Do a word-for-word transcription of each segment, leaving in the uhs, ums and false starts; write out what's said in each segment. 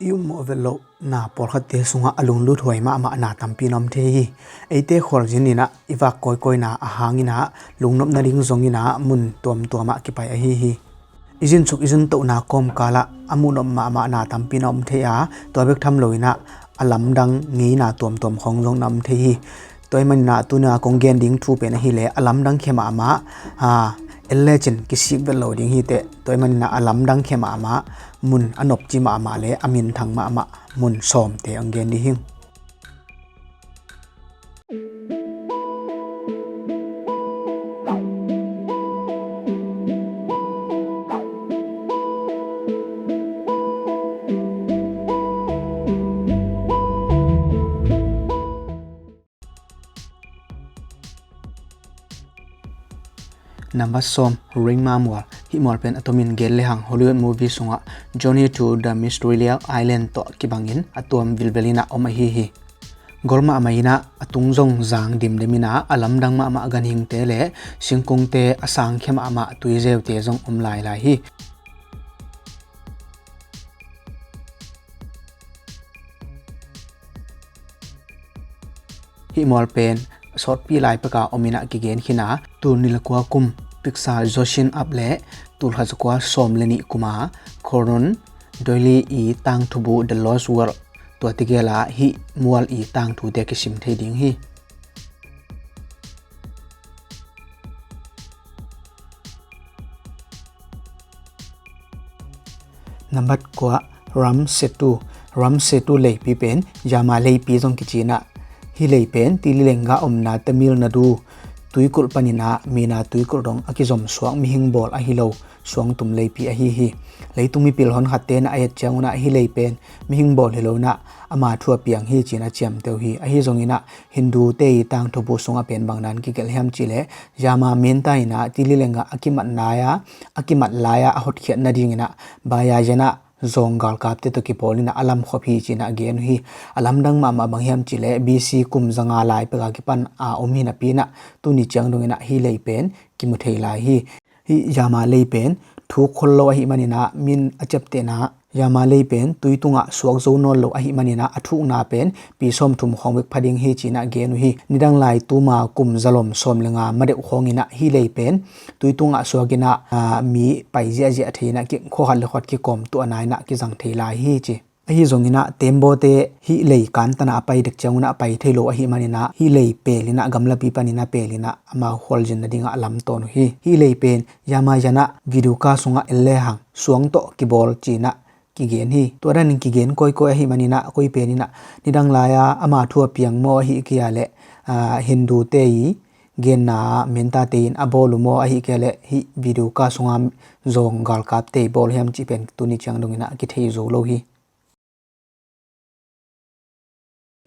I ummawh vet loh na pawlkhatte sungah a lunglut huai mahmah na tampi na om thei hi. Eite khualzin inah i vak kawikawina a hang inah lungnop nading zong inah mun tuamtuamah kipai ahi hi. I zinsuk i zuntohna kawmkalah a muhnop mahmah na tampi na om thei a, tua bek tham lo inah a lamdang ngeina tuamtuam khawng zong na om thei hi. Tua ahih maninah tuna kong gen ding thu pen ahileh a lamdang khia mahmah, a, en lecin kisik vet lo ding hi teh. Tua ahih maninah a lamdang khia mahmah, mun a nopci mahmah le a minthang mahmah mun sawmte hong gen ding hi. Number sawm, Ringma mual. Hih mual pen a tomin gen lehang Hollywood movie sungah Journey to the Mysterious Island tawh kibangin a tuam vilvel inah om ahi hi. Gol mahmah inah a tung zong zang dimdem inah a lamdang mahmah ganhingte le singkungte a sangkhia mahmah tuizeute zong om lailai hi. Hih mual pen sawtpi lai peka om inah kigen khin a, tul nih le kua kum Pixar Zorshin Up le tul khat za kua sawm le nih kuma Conan Doyle i tangthubu The Lost World, tua tegel ah hih mual i tangthute kisim thei ding hi. Nambat kua, Ram Setu. Ram Setu leipi pen Yama leipi zong kici inah, hih lei pen Tililenga omna Tamil Nadu tuikulh paninah mina tuikulh dong a kizom suak mihing bawl ahi lo suangtum leipi ahi hi. Leitung mipil honkhatte na a et ciangunah hih lei pen mihing bawl hi lo inah ama thu a piang hi ci-in a ciamteh uh hi. Ahi zonginah Hindute i tangthubu sungah pen bangdan kigelh hiam cihleh, Yama minta inah Tililenga a kimat lai-a, a kimat lai-a a hotkhiat nadinginah Bayajana zawng galkapte tawh kipawl inah a lamkhop hi ci-inah a gen uh hi. A lamdang mahmah bang hiam cihleh B C kum zanga lai peka kipan a om hi napi inah tuni ciang donginah hih lei pen kimu thei lai hi. Hih Yama lei pen thuk khol lo ahih maninah min a ciaptehna Yama lei pen tui tungah suak zo nawn lo ahih maninah a thukna pen pi sawmthum khawng bek pha ding hi ci-inah gen uh hi. Nidang lai tuma kum zalom sawm le nga ma deuh khawnginah hih lei pen tui tungah suak inah, aa, mi pai ziahziah thei inah ki, khua khat le khua khat kikawm tuahna inah kizang thei lai hi ci. Ahi zonginah Tembaw te hih lei kantana a pai dek ciangunah a pai thei lo ahih maninah hih lei pel inah gamlapi paninah pel inah amau khualzin nadingah a lamtawn uh hi. Hih lei pen Yama yanah video ka sungah en lehang suang tawh kibawl ci-inah kigen hi. Tua danin kigen kawikawi ahih maninah koi pen inah nidang lai-a ama thu a piang maw ahih kei leh, aa, Hindute i genna mintate in a bawl uh maw ahih kei leh hih video ka sunga zawng galkapte i bawl hiam cih pen tuni ciang donginah a kithei zo lo hi.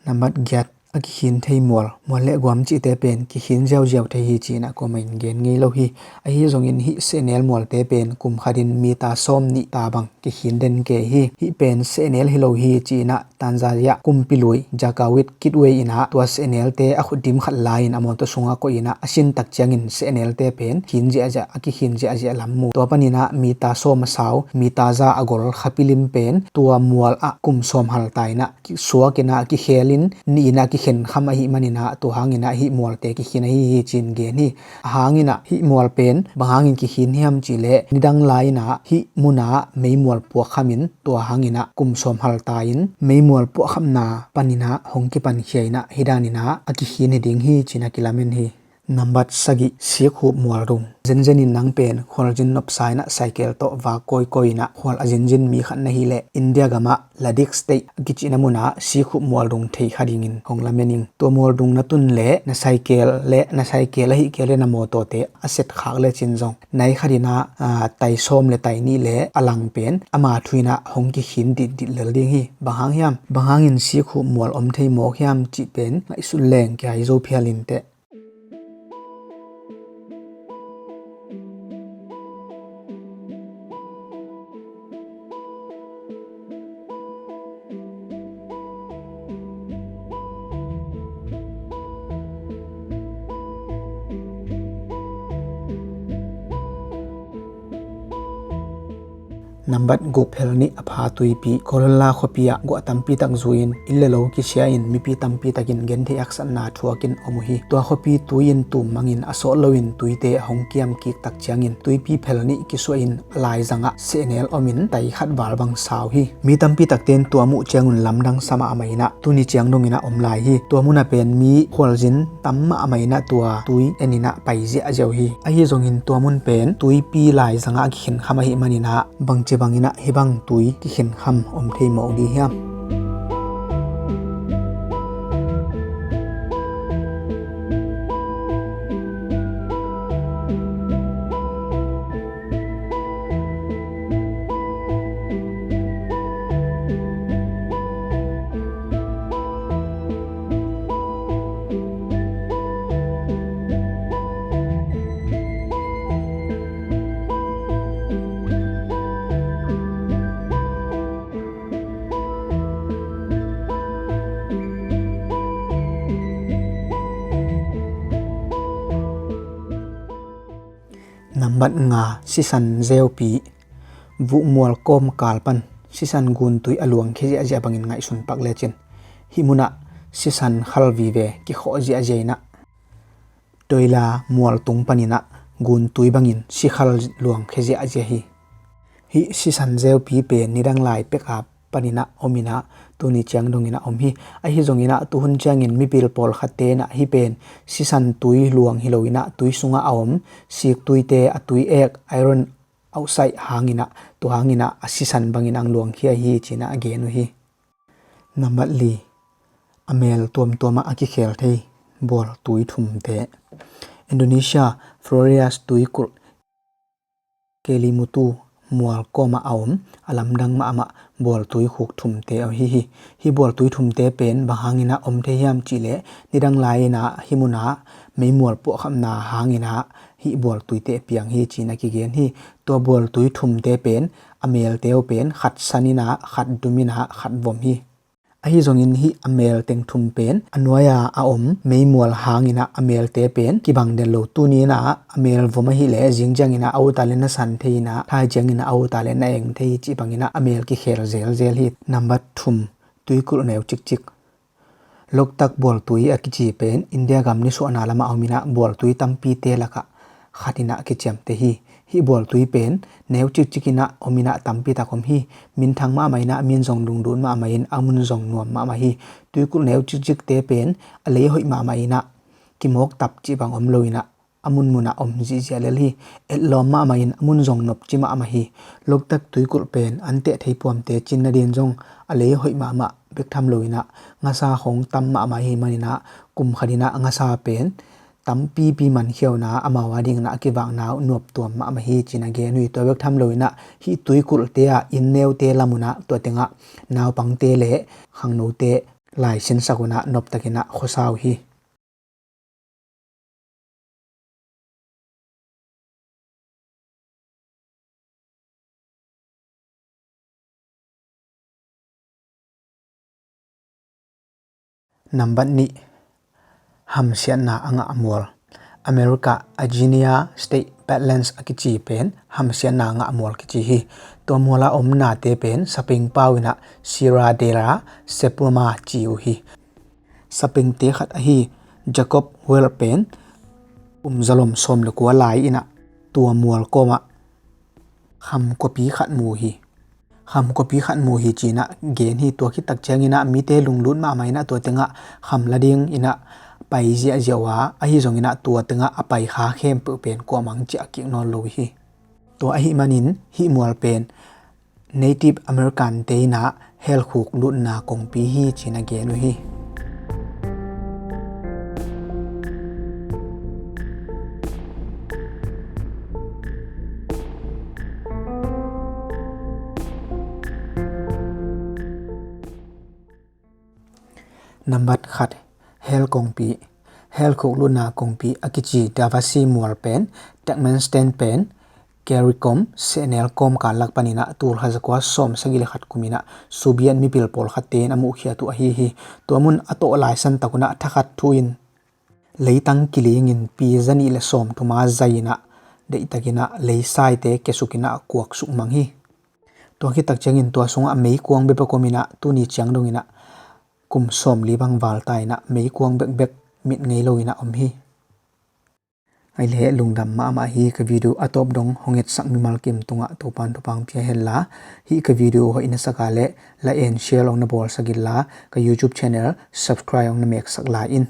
Nambat giat, a kikhin thei mual. Mual le guam cihte pen kikhin ziauziau thei hi ci-inah kuamah in gen ngei lo hi. Ahi zongin hih sehnel mualte pen kum khatin mita sawm nih ta bang kikhin den kei hi. Hih pen sehnel hi lo hi ci-inah Tanzania kumpi lui Jakawit Kikwete inah tua sehnelte a khutdim khat lai-in a mawtaw sungah koih inah a sintak ciangin sehnelte pen khin ziahziah, a kikhin ziahziah lam mu. Tua paninah mita sawm a sau, mita za a gol khapi lim pen tua mual ah kum sawm hal ta inah suak inah kikhel in, nih inah kikhen kham ahih maninah tua hanginah hih mualte kikhin ahi hi ci-in gen hi. A hanginah hih mual pen bang hangin kikhin hiam cihleh nidang lai-inah hih munah meimual puak khamin tua hanginah kum sawm hal ta in meimual puakkhamna paninah hong kipankhia inah hih daninah a kikhin hi ding hi ci-in a kilamen hi. Nambat sagih, sikhup mual rung. Zenzenin nang pen khualzin nopsa inah cycle tawh vak kawikawi inah khual a zinzin mi khat na hileh India gamah Ladakh State a kicihna munah sikhup mual rung thei kha dingin hong lamen ing. Tua mual rung na tun leh na cycle le na cycle ahih kei leh na mawtawte a set khak lecin zong nai khat inah, aa, tai sawm le tai nih le a lang pen ama thu inah hong kikhin ditdit lel ding hi. Bang hang hiam? Bang hangin sikhup mual om thei mawk hiam cih pen ngaihsut leng kihai zo phial inteh. Nambat guk phel nih a pha tuipi, Kolonla khuapi ah guah tampi tak zu-in inn le lo kisia in mipi tampi takin gentheih haksatna thuakin om uh hi. Tua khuapi tui in tum mangin a sawt loin tuite hong kiam kik tak ciangin tuipi phel nih kisuah in a laizangah sehnel omin tai khat val bang sa uh hi. Mi tampi takte in tua muh ciangun lamdang sa mahmah inah tuni ciang dongin a om lai hi. Tua munah pen mi khualzin tam mahmah inah tua tui en inah pai ziahziah uh hi. Ahi zongin tua mun pen tuipi laizangah a kikhenkham ahih maninah bangci banginah hih bang tui kikhenkham om thei mawk ding hiam? Nambat nga, sisan zeupi. Vuhmual kawmkal pan sisan guntui a luangkhia ziahziah bangin ngaihsun pak lecin hih munah sisan khal vive kikhawh ziahziah inah toila mual tung paninah guntui bangin sikhal luangkhia ziahziah hi. Hih sisan zeupi pen nidang lai pek a paninah om inah tuni ciang donginah om hi. Ahi zonginah tuhun ciangin mipil pawlkhatte inah hih pen sisan tui luang hi loinah tui sungah a om siktuite a tui ek iron oxide hanginah tua hanginah a sisan bangin ang luangkhia hi cinah a gen uh hi. Nambat li, a mel tuamtuamah a kikhel thei bual tui thumte. Indonesia, Flores tuikulh Kelimutu mual kawmah a om a lamdang mahmah bual tui khuk thumte ahi hi. Hih bual tui thumte pen bang hanginah om thei hiam cihleh nidang lai inah hih munah meimual puahkhamna hanginah hih bual tuite piang hi cinah kigen hi. Tua bual tui thumte pen a melte uh pen khat san inah khat dum inah khat vom hi. Ahi zongin hih a mel teng thum pen a nuai-a a om meimual hanginah a melte pen kibang den lo. Tuni inah a mel vom ahileh zing cianginah a uta le na san thei inah thai cianginah a uta le na eng thei cih banginah a mel kikhel zelzel hi. Nambat thum, tuikulh neu cikcik. Loktak bualtui a kici pen India gam nisuahna lamah a om inah bualtui tampite lakah khat inah kiciamteh hi. Hih bualtui pen neu cikcik inah om inah tampi tak om hi. Minthang mahmah inah min zong dungdut mahmah in a mun zong nuam mahmah hi. Tuikulh neu cikcikte pen a lei hoih mahmah inah kimawk tap cih bang om lo inah a munmunah om zihziah lel hi. Etlawm mahmah in a mun zong nopci mahmah hi. Loktak tuikulh pen an teh thei puamte cin nadin zong a lei hoih mahmah bek tham lo inah ngasa khong tam mahmah hi maninah kum khat inah ngasa pen tampipi mankhia unah amau a dinginah a kivakna uh nuaptuam mahmah hi cinah gen uh hi. Tua bek tham lo inah hih tuikulhte ah inn neute lamunah tua tengah naupangte le khangnote laisinsak unah noptakinah khuasa uh hi. Nambat nih, hamsiatna a ngah mual. America, Virginia State Badlands a kici pen hamsiatna a ngah mual kici hi. Tua muala om nate pen saping pau inah Sierra de la Suprema ci uh hi. Sapingte khat ahi Jacob Webb pen kum zalom sawm le kua lai inah tua mual kawmah khamkuapi khat mu hi. Khamkuapi khat mu hi cinah gen hi. Tua khit tak cianginah mite lunglut mahmah inah tua tengah kham la ding inah pai ziahziah uh a, ahi zonginah tua tengah a paikha khempeuh pen kuamah ciah kik nawn lo hi. Tua ahih manin hih mual pen Native American te inah helkhuk lutna kongpi hi cinah gen uh hi. Nambat khat, hel kongpi. Helkhuk lutna kongpi a kici Dewa Valley mual pen Turkmenistan pen CARICOM sehnel kawmkal lak paninah tulkhat zakua sawm sagih le khat kuminah Soviet mipil pawlkhatte in a muhkhiat uh ahi hi. Tua mun a tawh laisan takunah thakhat thu-in leitang kilingin pi zanih le sawm thuma zai inah deihtakinah leisaite kiasukinah kuaksuk mang hi. Tua khit tak ciangin tua sungah meikuang bek bek om inah, tuni ciang dong inah kum sawmli bang val ta inah meikuang bekbek mit ngei lo inah om hi. Ahi leh lungdam mahmah hi. Ka video a tawp dong hong etsak mimal kim tungah Topan thupha pia hen la, hih ka video hoih na sak a leh like and share hong na bawlsak in la, ka YouTube channel subscribe hong na meksak lai in.